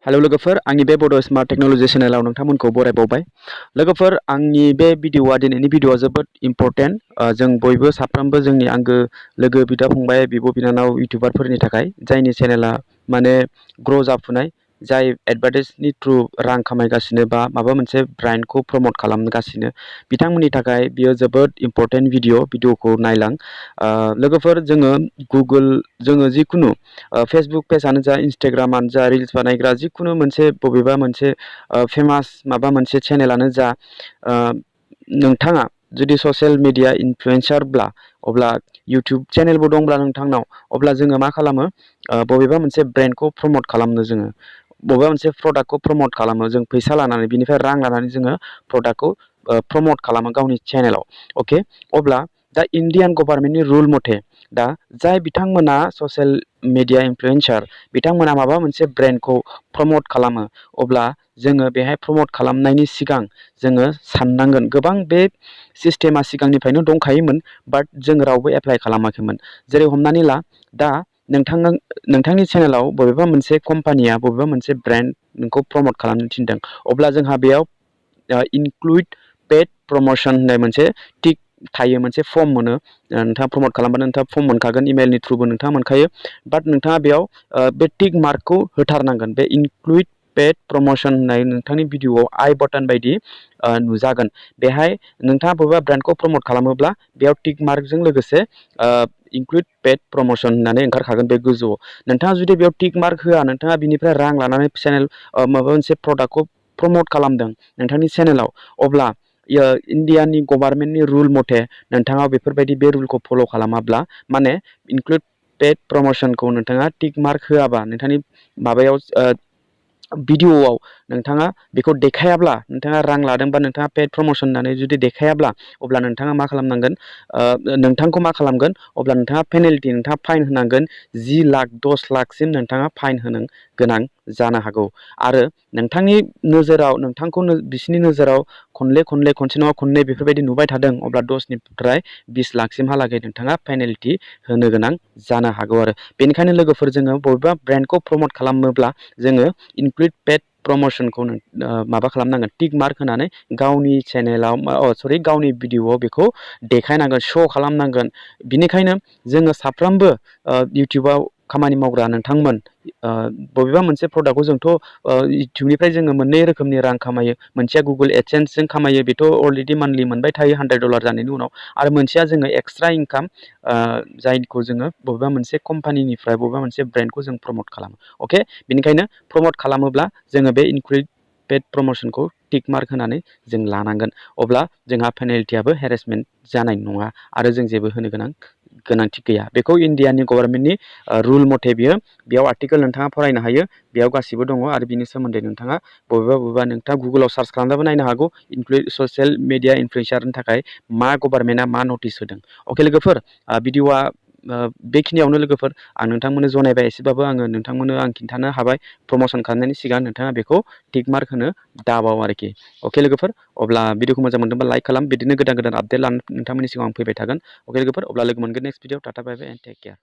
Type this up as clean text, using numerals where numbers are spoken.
Hello लोगोफोर आंनि बे बड स्मार्ट टेक्नोलॉजी चेनेलाव नोंथांमोनखौ बरायबावबाय। लोगोफोर आंनि बे भिडिअआ दिनैनि भिडिअआ जोबोद इम्पर्टेन्ट जों बयबो साफ्रोमबो जोंनि आंगो लोगो बिदा फंबाय बिब' बिनानाव इउटुबारफोरनि थाखाय जायनि चेनेला माने ग्र' जाफुनाय जाय एडभार्टाइजनि थ्रु रां खामायगासिनो बा माबा मोनसे ब्रान्डखौ प्रमोट खालामगासिनो बिथांमोननि थाखाय बियो जोबोद इम्पर्टेन्ट भिडिअखौ नायलां। लोगोफोर जोङो गुगोल जोङो जिखुनु फेसबुक पेजआनो जा इन्स्टाग्रामानो जा रिल्स बानायग्रा जिखुनु मोनसे बबेबा मोनसे फेमास माबा मोनसे चेनेलानो जा नोंथाङा जुदि ससियेल मिडिया इनफ्लुएन्सारब्ला अब्ला इउटुब चेनेलबो दंब्ला नोंथांनाव अब्ला जोङो मा खालामो बबेबा मोनसे ब्रेन्डखौ प्रमोट खालामनो जोङो बबेबा मोनसे प्रडाक्टखौ प्रमोट खालामो जों फैसा लानानै बिनिफ्राय रां लानानै जोङो प्रडाक्टखौ प्रमोट खालामो गावनि चेनेलाव। अके अब्ला दा इण्डियान गभर्नमेन्टनि रुल मथे दा जाय बिथांमोना ससियेल मिडिया इनफ्लुएन्सार बिथांमोना माबा मोनसे ब्रेन्डखौ प्रमोट खालामो अब्ला जोङो बेहाय प्रमोट खालामनायनि सिगां जोङो साननांगोन गोबां बे सिस्टेमा सिगांनिफ्रायनो दंखायोमोन बाट जों रावबो एप्लाइ खालामाखैमोन। जेरै हमनानै ला दा नोंथांनि चेनेलाव बबेबा मोनसे कम्पानिया बबेबा मोनसे ब्रेन्ड नोंखौ प्रमोट खालामनो थिनदों अब्ला जोंहा बेयाव इनक्लुड पेड प्रमोशन होननाय मोनसे टिक थायो मोनसे फर्म मोनो नोंथाङा प्रमोट खालामबानो नोंथाङा फर्म मोनखागोन इमेलनि थ्रुबो नोंथाङा मोनखायो बाट नोंथाङा बेयाव बे टिक मार्कखौ होथारनांगोन बे इनक्लुड पेड प्रमोशन होननाय नोंथांनि भिडिअआव आई बटन बायदि नुजागोन। बेहाय नोंथाङा बबेबा ब्रेन्डखौ प्रमोट खालामोब्ला बेयाव टिक मार्कजों लोगोसे इनक्लुड पेड प्रमोशन होननानै ओंखारखागोन बे गोजौआव। नोंथाङा जुदि बेयाव टिक मार्क होआ नोंथाङा बिनिफ्राय रां लानानै चेनेल माबा मोनसे प्रडाक्टखौ प्रमोट खालामदों नोंथांनि चेनेलाव अब्ला इण्डियानि गभर्नमेन्टनि रुल मथे नोंथाङा बेफोरबायदि बे रुलखौ फल' खालामाब्ला माने इनक्लुड पेड प्रमोशनखौ नोंथाङा टिक मार्क होआबा नोंथांनि माबायाव भिडिअआव नोंथाङा बेखौ देखायाब्ला नोंथाङा रां लादोंबा नोंथाङा पेड प्रमोशन होननानै जुदि देखायाब्ला अब्ला नोंथाङा मा खालामनांगोन नोंथांखौ मा खालामगोन अब्ला नोंथाङा पेनाल्टि नोंथाङा फाइन होनांगोन 10 लाख 10 लाखसिम नोंथाङा फाइन होनो गोनां जानो हागौ। आरो नोंथांनि नोजोराव नोंथांखौ बिसिनि नोजोराव खनसे नङा खननै बेफोरबायदि नुबाय थादों अब्ला 10निफ्राय 20 लाखसिमहालागै नोंथाङा पेनाल्टि होनो गोनां जानो हागौ। आरो बेनिखायनो लोगोफोर जोङो बबेबा ब्रेन्डखौ प्रमोट खालामोब्ला जोङो इनक्लुड पेड प्रमोशनखौ माबा खालामनांगोन टिक मार्क होनानै गावनि चेनेलाव गावनि भिडिअआव बेखौ देखायनांगोन शो खालामनांगोन। बिनिखायनो जोङो साफ्रोमबो इउटुबाव खामानि मावग्रा नोंथांमोन बबेबा मोनसे प्रडाक्टखौ जोंथ' इउटुबनिफ्राय जोङो मोननै रोखोमनि रां खामायो मोनसेया गुगोल एडसेन्सजों खामायो बेथ' अलरेडि मान्थलि मोनबाय थायो $100 जानायनि उनाव आरो मोनसेया जोङो एक्सट्रा इनकाम जायखौ जोङो बबेबा मोनसे कम्पानिनिफ्राय बबेबा मोनसे ब्रेन्डखौ जों प्रमोट खालामो। अके बेनिखायनो प्रमोट खालामोब्ला जोङो बे इनक्लुड पेड प्रमोशनखौ टिक मार्क होनानै जों लानांगोन अब्ला जोंहा पेनाल्टियाबो हेरेसमेन्ट जानाय नङा आरो जों जेबो होनो गोनांथि गैया। बेखौ इण्डियानि गभर्नमेन्टनि रुल मथे बेयाव आर्टिकेल नोंथाङा फरायनो हायो बेयाव गासिबो दङ आरो बिनि सोमोन्दै नोंथाङा बबेबा नोंथाङा गुगोलाव सार्च खालामनाबो नायनो हागौ ससियेल मिडिया इनफ्लुएन्सारनि थाखाय मा गभर्नमेन्टआ मा नटिस होदों। अके लोगोफोर भिडिअआ बेखिनियावनो लोगोफोर आं नोंथांमोननो जनायबाय एसेबाबो आङो नोंथांमोननो आं खिन्थानो हाबाय प्रमोशन खालामनायनि सिगां नोंथाङा बेखौ टिक मार्क होनो दाबाव आरोखि। अके लोगोफोर अब्ला भिडिअखौ मोजां मोनदोंबा लाइक खालाम बिदिनो गोदान अपडेट लानानै नोंथांमोननि सिगाङाव आं फैबाय थागोन। अके लोगोफोर अब्ला लोगो मोनगोन next video tata bye bye and take care.